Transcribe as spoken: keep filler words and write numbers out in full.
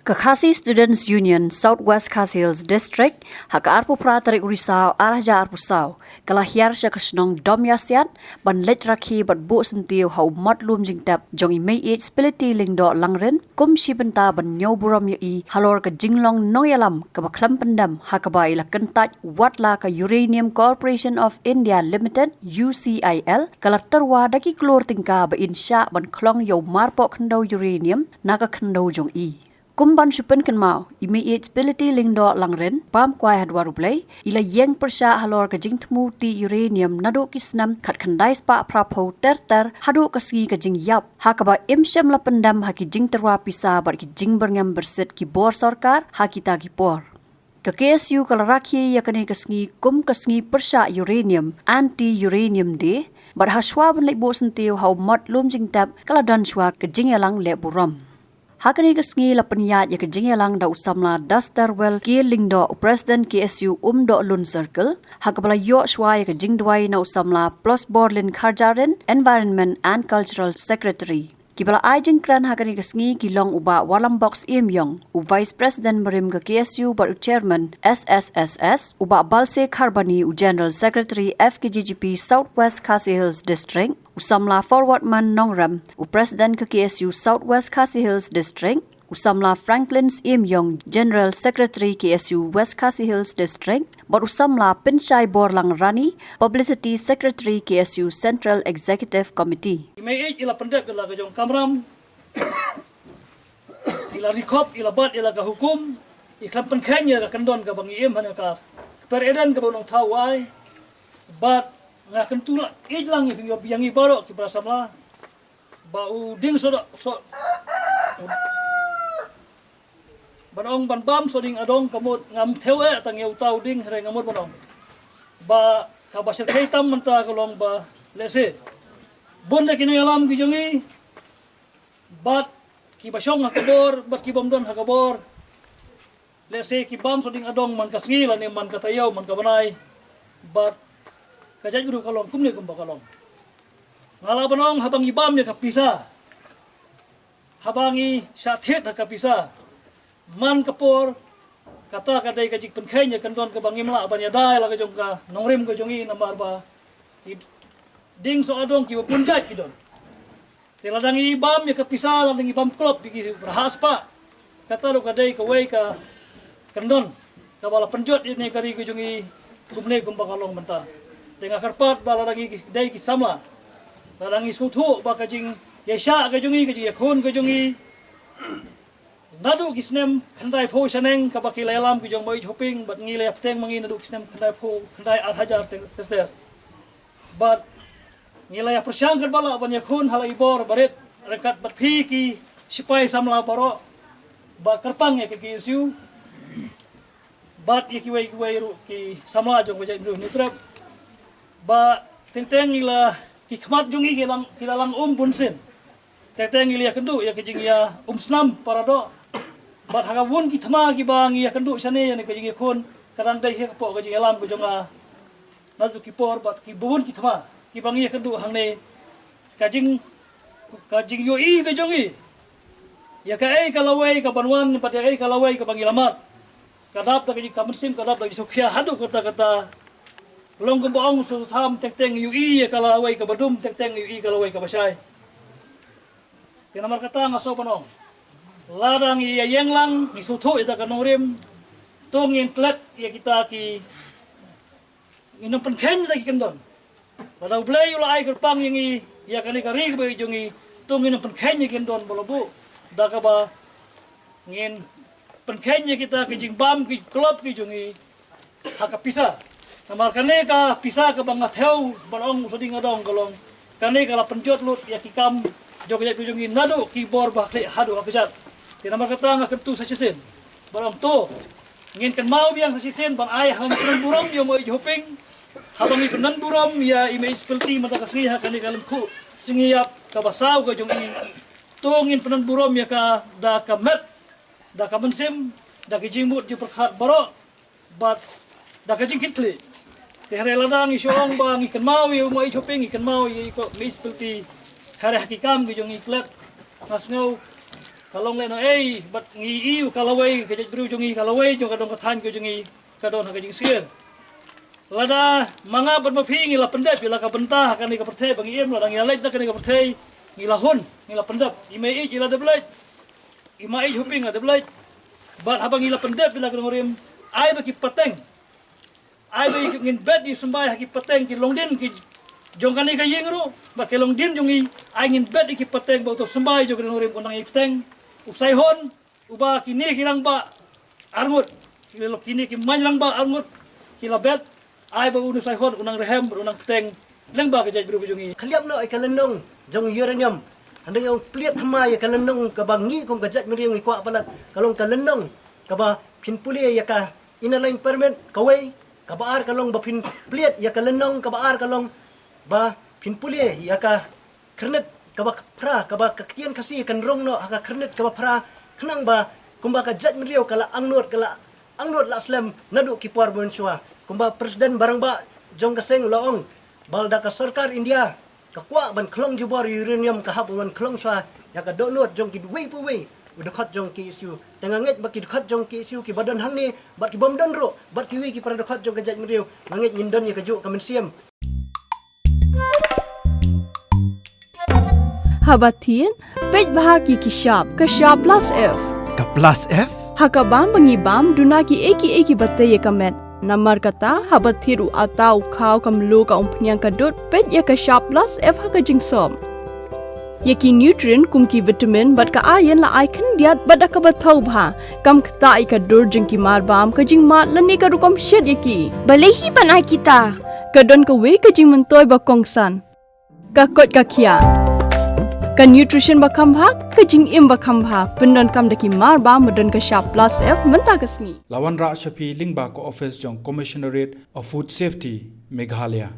Ka Khasi Students Union South West Khasi Hills District, ha ka arphew phra tarik u Risaw ar hajar arphew saw, ka la hiar sha ka shnong Domïasiat ban leit rakhe bad buh syntiew ha u mot lum jingtep jong i Mei-ïeit Spility Lyngdoh Langrin, kum shi bynta ban ñiew burom ïa i halor ka jinglong nongïalam kaba khlem pyndem, ha kaba i la kyntait wat la ka Uranium Corporation of India Limited, U C I L, ka la tyrwa da ki klur tyngka ba in shah ban khlong ïa u marpoh khyndew uranium na ka khyndew jong i. Kum ban shu pynkynmaw, i Mei-ïeit Spility Lyngdoh Langrin, bam kwai ha dwar U Blei, i la ïeng pyrshah halor ka jingthmu tih uranium naduh ki snem khatkhyndai spah phraphew ter ter haduh ka sngi ka jingïap, ha kaba im shym la pyndem ha ki jingtyrwa pisa bad ki jingbyrngem byrsit ki bor sorkar ha kita ki por. Ka K S U ka la rakhe ïa kane ka sngi kum ka sngi pyrshah uranium, Anti Uranium Day, bad ha shuwa ban leit buh syntiew ha u mot lum jingtep ka la don shuwa ka jingïalang leh burom. Ha kane ka sngi la pynïaid ïa ka jingïalang da u samla Dasterwell K Lyngdoh, u President K S U Umdohlun Circle, ha kaba la ïoh shuwa ïa ka jingduwai na u samla Plossborlin Kharjahrin, Environment and Cultural Secretary. Kiba la ai jingkren ha kane ka sngi ki long u Bah Warlambok Syiemiong, u Vice President barim ka K S U bad u Chairman S S S S, u Bah Balse Kharbani, u General Secretary F K J G P South West Khasi Hills District, u samla Forwardman Nongrem, u President ka K S U South West Khasi Hills District, u samla Franklin Syiemiong, General Secretary K S U West Khasi Hills District, bad u samla Pynshai Borlang Rani, Publicity Secretary K S U Central Executive Committee. I Mei-ïeit i la pyndep ïa la ka jong kamram, i la ri khop, i la bat ïa la ka hukum, i khlem pynkheiñ ïa ka kyndon kaba ngi im ha kane ka kper Eden kaba u Nongthaw u ai. Bad nga kyntu la ïeit lang ïa ngi baroh ki para samla ba u ding soh, soh, ban ong ban bam soh ding adong, ka mut ngam thew eh tang ïa uta u ding, hynrei nga mut ban ong ba kaba shyrkhei tam mynta ka long ba lehse bun da ki nongïalam ki jong ngi bad kiba shong ha ka bor bad ki bym don ha ka bor, lehse ki bam soh ding adong man ka sngi lane man ka taïew, man ka bnai. Bad ka jaitbynriew ka long kumne kumba ka long. Nga lah ban ong haba ngi bam ïa ka pisa, haba ngi shah thied ha ka pisa, man ka por kata ka dei ka jingpynkheiñ ïa ka kyndon kaba ngim lah ban ïada ïa la ka jong ka nongrim ka jong ngi, namar ba ki ding soh adong kiba bun jait ki don. Te lada ngi bam ïa ka pisa, lada ngi bam klop ïa ki raha spah, kata ruh ka dei kawei ka kyndon kaba la pynjot ïa kane ka ri ka jong ngi kumne kumba ka long mynta. Te nga kyrpad ba lada ngi dei ki samla, lada ngi sngewthuh ba ka jingïaishah ka jong ngi, ka jingïakhun ka jong ngi, naduh ki snem khyndaiphew shaneng kaba ki leh lam ki jong Mei-ïeit Hoping, bad ngi la ïa bteng ma ngi naduh ki snem khyndaiphew, khyndai ar hajar ter ter. Bad ngi la ïa pyrshang katba lah ban ïakhun ha la i bor barit ryngkat bad phi ki sipai samla baroh ba kyrpang ïa ka K S U bad ïa kiwei kiwei ruh ki samla jong ka jaitbynriew Hynñiewtrep. Ba teng teng ngi la, ki khmat jong ngi ki la, ki la lang um bunsien. Teng teng ngi la ïakynduh ïa ka jingïaumsnam paradoh. Bad ha kaba bun ki thma kiba ngi ïakynduh shane ïa kane ka jingïakhun, ka dang dei ha ka pdeng ka jingïalam ka jong nga. Naduh ki por bad kiba bun ki thma kiba ngi ïakynduh hangne, ka jing, ka jingïohi ka jong ngi ïa kaei ka lawei kaban wan bad ïa kaei ka lawei kaba ngi la mad, ka dap da ka jing, ka mynsiem ka dap da ka jingsngewkhia haduh katta katta. Long kumba ong u Soso Tham, teng teng ïohi ïa ka lawei kaba dum, teng teng ïohi ka lawei kaba shai. Te namar kata nga sngew ban ong, lada ngi ïa ïeng lang, ngi sngewthuh ïa ka nongrim, to ngin klet ïa kita ki, ngin ym pynkheiñ da ki kyndon. Lada U Blei u la ai kyrpang ïa ngi ïa kane ka ri kaba ïeit jong ngi, to ngin ym pynkheiñ ïa ki kyndon ba la buh da kaba ngin pynkheiñ ïa kita ki jingbam ki klop ki jong ngi ha ka pisa. Namar kane ka pisa kaba nga thew ban ong u sdang adong ka long, kane ka la pynjot lut ïa ki kam jong ka jaitbynriew jong ngi naduh ki bor ba khlieh haduh ha kjat. Te namar kata nga kyntu sa shisien ban ong to ngin kynmaw biang sa shisien ban ai ha ngi pynburom ïa u Mei-ïeit Hoping, haba ngi pynburom ïa i Mei-ïeit Spility mynta ka sngi ha kane ka lyngkhuh sngi ïap kaba saw ka jong i. To ngin pynburom ïa ka da ka met, da ka mynsiem, da ka jingmut jingpyrkhat baroh, bad da ka jingkitkhlieh. Te hynrei lada ngi shu ong ba ngi kynmaw ïa u Mei-ïeit Hoping, ngi kynmaw ïa i Mei-ïeit Spility, hynrei ha ki kam ki jong ngi klet, nga sngew Ka long lehnohei, bad ngi ïohi ka lawei ka jaitbynriew jong ngi, ka lawei jong ka dong ka thaiñ ka jong ngi, ka don ha ka jingsngewsih. Lada ma nga bad ma phi ngi la pyndep ïa la ka bynta ha kane ka pyrthei ba ngi im, lada ngi la leit na kane ka pyrthei, ngi la hun, ngi la pyndep. I Meiieid i la dep leit, i Maiieid Hoping la dep leit. Bad haba ngi la pyndep ïa la ka nongrim, ai ba ki pateng, ai ba ngin bet ïa u symbai ha ki pateng, ki longdien ki jong kane ka ïing ruh, bad ki longdien jong ngi, ai ngin bet ïa ki pateng ba uto u symbai jong ka nongrim un nang ïa pateng, u Saihon, uba kine ki rangbah arngut, kine ki main rangbah arngut ki la bet, ai ba une u Saihon un nang rhem, un nang pateng lyngba ka jaitbynriew ka jong ngi. Khlieh noh ïa ka lynnong jong uranium. Hynrei ong plied thymmai ïa ka lynnong kaba ngi kum ka jaitbynriew ngi kwah palat, ka long ka lynnong kaba phin pule ïa ka Inner Line Permit kawei, kaba ar ka long ba phin plied ïa ka lynnong, kaba ar ka long ba phin pule ïa ka khyrnit kaba phra, kaba ka ktien Khasi kan rung noh ha ka khyrnit kaba phra, khnang ba kumba ka jaitbynriew ka la angnud, ka la angnud la slem naduh ki por mynshuwa. Kumba President ba rangbah jong ka seng u la ong ba lada ka sorkar India ka kwah ban khlong jubor uranium, ka hap ban khlong shuwa ïa ka dohnud jong kiwei pa wei u dkhot jong K S U. Te nga ngeit ba ki dkhot jong K S U kiba don hangne bad ki bym don ruh, bad kiwei ki para dkhot jong ka jaitbynriew, nga ngeit ngin don ïa kajuh ka mynsiem. Haba thied, peit bha ki ki shap, ka shap plus F. Ka plus F? Ha ka bam ba ngi bam, duna kiei kiei kiba tei ïa ka met. Namar kata, haba thied u atta, u khaw, ka mluh, ka umphniang, ka dud, peit ïa ka shap plus F ha ka jingsop. Ïa ki nutrient kum ki vitamin bad ka iron la ai khyndiat bad da kaba thaw bha, kam ktah ïa ka dur jong ki marbam, ka jingmad lane ka rukom shet ïa ki. Balei hi ban ai kita? Ka don kawei ka jingmyntoi ba kongsan. Ka koit ka khiah. Ka nutrition ba kham bha, ka jingim ba kham bha, pyndonkam da ki marbam ba don ka shap plus F mynta ka sngi. La wanrah sha phi lyngba ka office jong Commissionerate of Food Safety, Meghalaya.